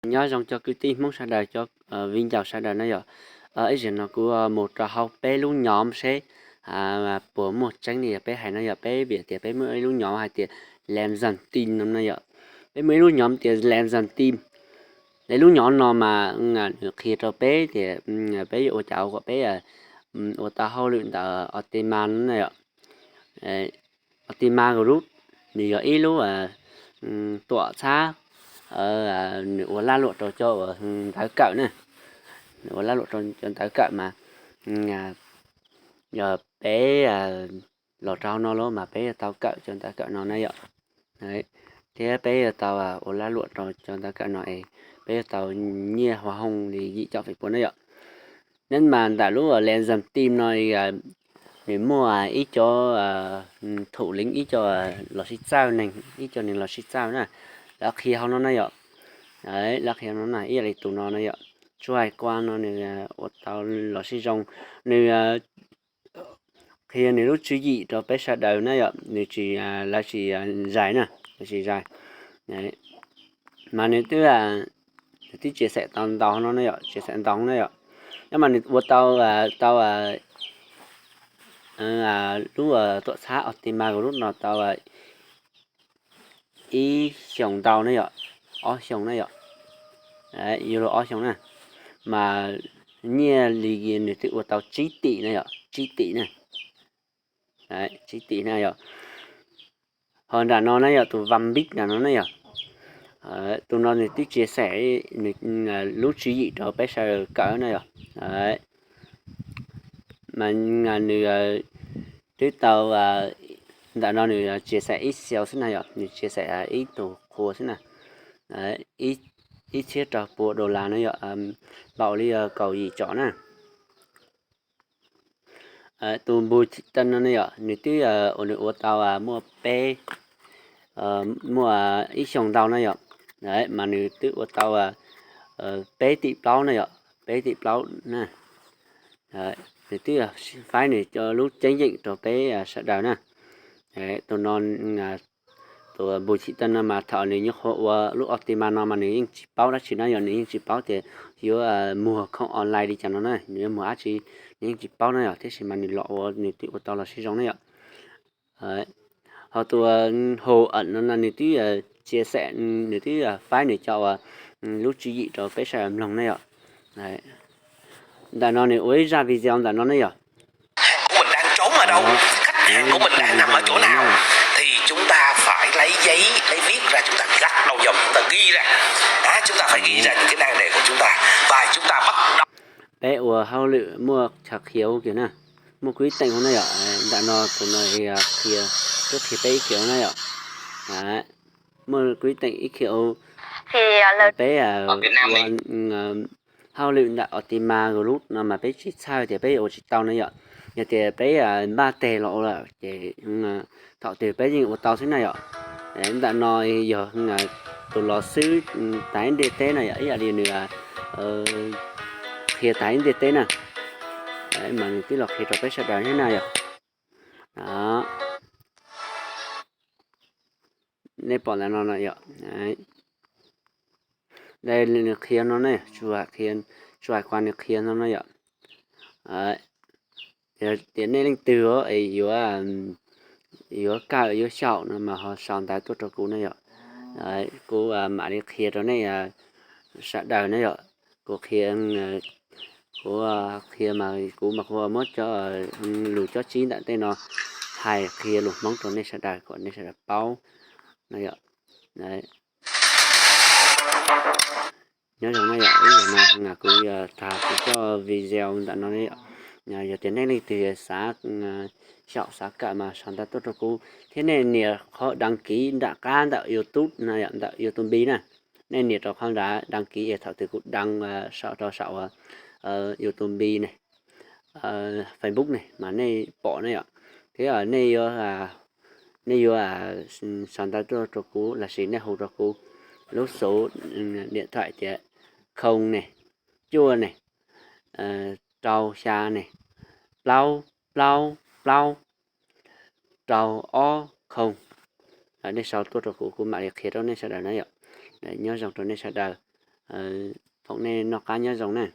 Nyob zoo cov kwv tij Hmoob sawv daws, cov viv ncaus sawv daws na yom. Ib zaug no kuv mus rau hauv peb lub nhóm seb puas muaj tseeb li yog peb hais no yom. Peb vim tias peb muaj ib lub nhóm hais tias Lam Zam Team no na yom. Peb muaj ib lub nhóm tias Lam Zam Team. Lub nhóm no mas nws qhia rau peb tias peb yuav ua cas kom peb ua tau hauj lwm ntawm Optima no na yom. Optima Group, nws yog ib lub tuam txhab, nws ua laj luam rau cov uas ntawv kawm na. Nws ua laj luam rau cov ntawv kawm mas yog peb los rau hauv no lawm mas peb yuav tau kawm cov ntawv kawm no na yom. Thiab peb yuav tau ua laj luam rau cov ntawv kawm no es peb yuav tau nyiaj hoa home li yim caum feem pua na yom. Neb mas ntawm lub Lam Zam Team no nws muaj ib co thum leev, ib co los sib txawj neeg, ib co neeg los sib txawj na. Lawv qhia hauv no na yom. Lawv qhia no na, ib yam li tus no na yom. Tsuas hais qua no nws ua tau los sib zoo, nws qhia nws lub tswv yim rau peb sawv daws na yom. Nws tsis, lawv tsis zais na, lawv tsis zais. Mas nws twb, nws twb chia sẻ tau ntau no na yom, chia sẻ ntau na yom. Nyob mas nws ua tau, tau lub tuam txhab Optima Group no tau ib xyoos ntau na yom, ob xyoos na yom, yuav luag ob xyoos na, mas nyiaj li nws twb ua tau tsib tim na yom, tsib tim na, tsib tim na yom. Ho nram no na yom, tus Vam Npib nram no na yom, tus no nws twb chia sẻ nws lub tswv yim rau peb sawv daws kawm na yom. Mas nws twb tau, ntawm no nws chia sẻ ib xyoos xwb na yom, nws chia sẻ ib tug qhua xwb na, ib txhiab rau pua dollar na yom, npaum li kaum yim tsom na. Tus Npu Chim Teej no ne yom, nws twb ua, nws ua tau muaj peb, muaj ib xyoos ntau na yom, mas nws twb ua tau peb tim plaub na yom, peb tim plaub na. Nws twb faib nws cov lub tseeb yeem rau peb sawv daws na. Tus no, tus Npu Chim Teej no mas thaum nws nyuam qhuav ua lub Optima no mas nws yeej tsis paub dab tsi na yom, nws yeej tsis paub tias yuav muag khoom online li cas no na, nws yuav muag dab tsi, nws yeej tsis paub na yom, tiam sis mas nws los ua nws twb ua tau los sib zoo na yom. Ho tus Hu Am no nws twb chia sẻ, nws twb faib nws cov uas lub tswv yim rau peb sawv daws mloog na yom. Ntawm no nws ua ib zaj video ntawm no ne yom. Hàng của mình đang trốn ở đâu, khách hàng của mình đang nằm ở chỗ nào thì chúng ta phải lấy giấy, lấy viết ra, chúng ta gạch đầu dòng, chúng ta ghi ra. Đó, chúng ta phải ghi ra những cái nan đề của chúng ta và chúng ta bắt đầu. Peb ua hauj lwm muaj chaw qhia kiag na, muaj kwv tij hauv na yom. Ntawm no tus no qhia, twb qhia peb ib kiag na yom. Muaj kwv tij ib kiag, peb ua hauj lwm ntawm Optima Group no mas peb tsis txhawj tias peb yuav ua tsis tau na yom. Yog tias peb npaj teg los ua lawm ces thaum twg peb yeej ua tau xwb na yom. Ntawm no yog tus los xwb tas ib ntiaj teb na yom, ib yam li nws qhia tas ib ntiaj teb na, mas nws twb los qhia rau peb sawv daws thiab na yom. Nej pom ntawm no no yom, nws qhia no ne, tsuas hais qua nws qhia no no yom. Yog tias nej leej twg es yuav, yuav kawm yuav xyaum no mas ho sau ntawv tuaj rau kuv na yom. Kuv mam li qhia rau nej sawv daws na yom. Kuv qhia, kuv qhia mas kuv mas kuv muab cov lus cob tsib ntawm tej no hais qhia lus Hmoob rau nej sawv daws kom nej sawv daws paub na yom. Nyob zoo na yom, ib yam no kuv tag kuv cov video ntawm no na yom. Yog tias nej leej twg xav xyaum xav kawm mas sau ntawv tuaj rau kuv thiab nej nias qhov đăng ký nram qab ntawm YouTube na yom, ntawm YouTube na. Nej nias rau qhov nrad đăng ký es thaum twg kuv đăng sau rau saum YouTube ne, Facebook ne mas nej pom ne yom. Thiab nej yuav, nej yuav sau ntawv tuaj rau kuv lossis nej hu rau kuv lub số điện thoại tias không ne, cuaj ne, rau xya ne, plaub plaub plaub, rau ob không. Nej sau tuaj rau kuv, kuv mam li qhia rau nej sawv daws na yom. Nyob zoo rau nej sawv daws. Foom nej noj qab nyob zoo na.